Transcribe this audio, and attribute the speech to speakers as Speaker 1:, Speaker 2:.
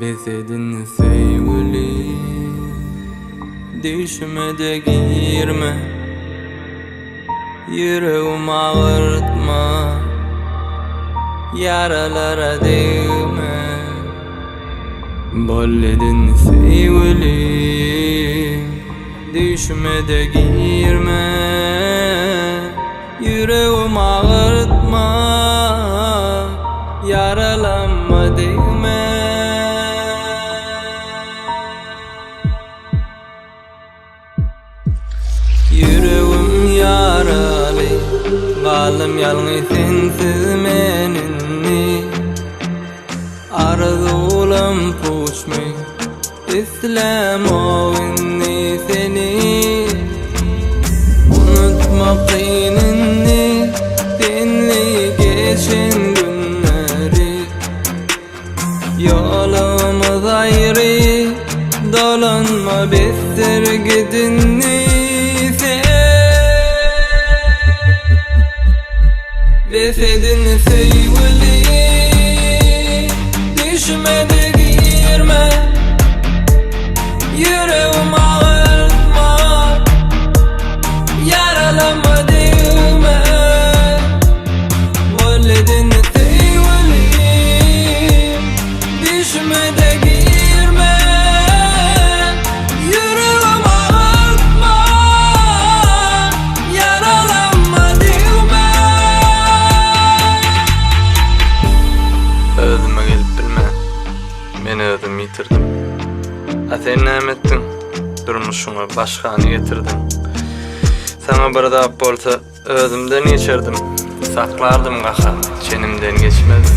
Speaker 1: Bes edin söýgüli Düýşüme-de girme Ýüregim agyrtma Ýaralara degme Bol edin söýgüli Düýşüme-de girme Ýüregim agyrtma Ýaralanma degme. Ýüregim ýaraly Galdym ýalňyz sensiz men indi Arzuwlam puçmy Islämok indi seni Unutmak kyn indi Senli geçen günleri Ýolumyz aýry Dolanma besdir git indi sen Bes edin söýgüli Düşmedi girme Ýüregim agyrtma Ýaralama degme Bol edin söýgüli Düşmedi girme Ýüregim agyrtma Ýaralanma degme. Özüme gelip bilmän, men özümi ýitirdim. A sen näme etdiň? Durmuşyňa başgany getirdiň. Saňa bir zat bolsa, özümden geçerdim. Saklardym gaharymy, çenimden geçmezdi.